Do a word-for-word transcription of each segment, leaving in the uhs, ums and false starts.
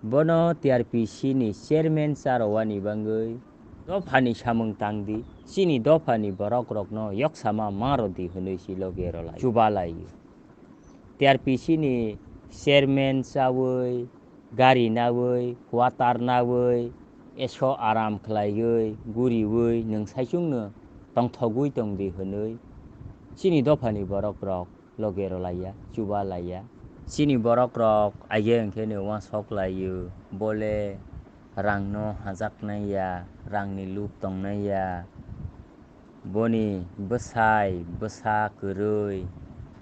Bono T R P C ni chairman cha rwani bagwi dophani samung tang di, chini dophani borok rokno yoksama ma rw di hwnwi si loge rwlai chuba lai. T R P C ni chairman chawi, gari nawi, water nawi, eso aram khlaiwi, guriwi nwng saichungno tongthogwi tong di hwnwi chini dophani borok rok loge rwlaiya, chuba laiya. Chini borok rok aige hwnkhe no uansok laio, bole rangno hajaknai ya, rangni luk tongnai ya. Boni bwsai bwsa kwrwi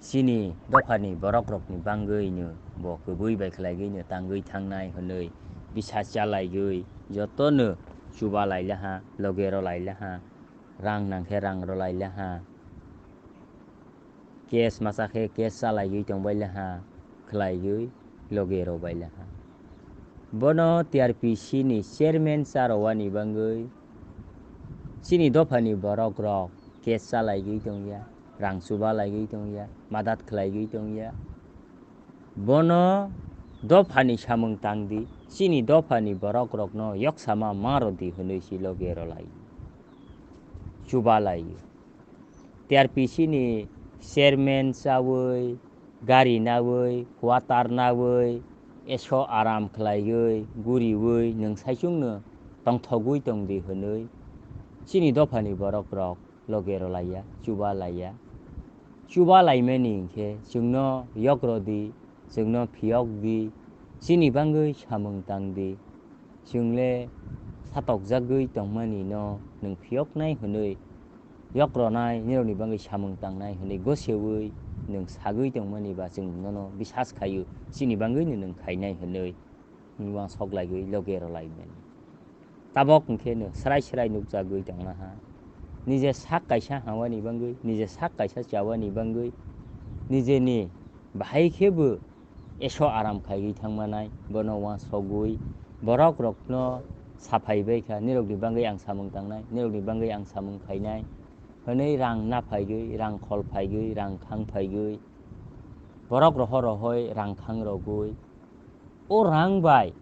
chini dophani borok rokni bagwi no bo kwbwi bai khlaigwi no tangwi thangnai hwnwi bisa chalaiwi jotono chuba lailaha, loge rwlailaha, rang nangkhe rang rwlailaha. Case masa khe case chalaiwi tongbai laha, khlaiwi loge rwbai laha. Bono T R P C ni chairman cha rwani bagwi chini dophani borok rok case chalaiwi tongya, rang chuba laiwi tongya, madat khlaiwi tongya. Bono dophani samung tang di, chini dophani borok rokno yoksama ma rw di hwnwi si loge rwlai chuba lai. T R P C ni chairman chawi, gari nawi, water nawi, eso aram khlaiwi, guriwi nwng saichungno tongthogwi tong di hwnwi chini dophani borok rok loge rwlaiya, chuba laiya. Chuba laimani hinkhe chwngno yok rw di, chwngno phiyok di, chini bagwi samung tang di. Chwngle satokjagwi tongmani no nwng phiyoknai hwnwi, yok rwnai nirokni bagwi samung tangnai hwnwi gosewi nwng sagwi tongmani ba chwng nono bisas khaio, chini bagwino nwng khainai hwnwi uansok laiwi loge rwlaimani. Tabok hwnkhe no srai srai nukjagwi tongnaha. Nije sak kaisa hamani bagwi, nije sak kaisa chawani bagwi, nijeni bahai khe bo eso aram khaigwi thangmanai, bono uansogwi borok rokno saphai bai kha, nirokni bagwi ang samung tangnai, nirokni bagwi ang samung khainai hwnwi rang naphaigwi, rang khol phaigwi, rang khang phaigwi, borok roho rohoi rang khang rogwi, o rang bai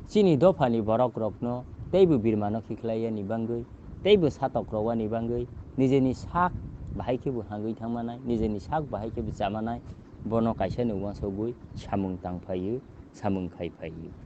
chini dophani borok rokno teibo birmano khiklaiyani bagwi, teibo satok rwani bagwi, nijeni sak bahai khe bo hangwi thangmanai, nijeni sak bahai khe bo chamanai, bono kaisa no uansogwi samung tang phaio, samung khai phaio.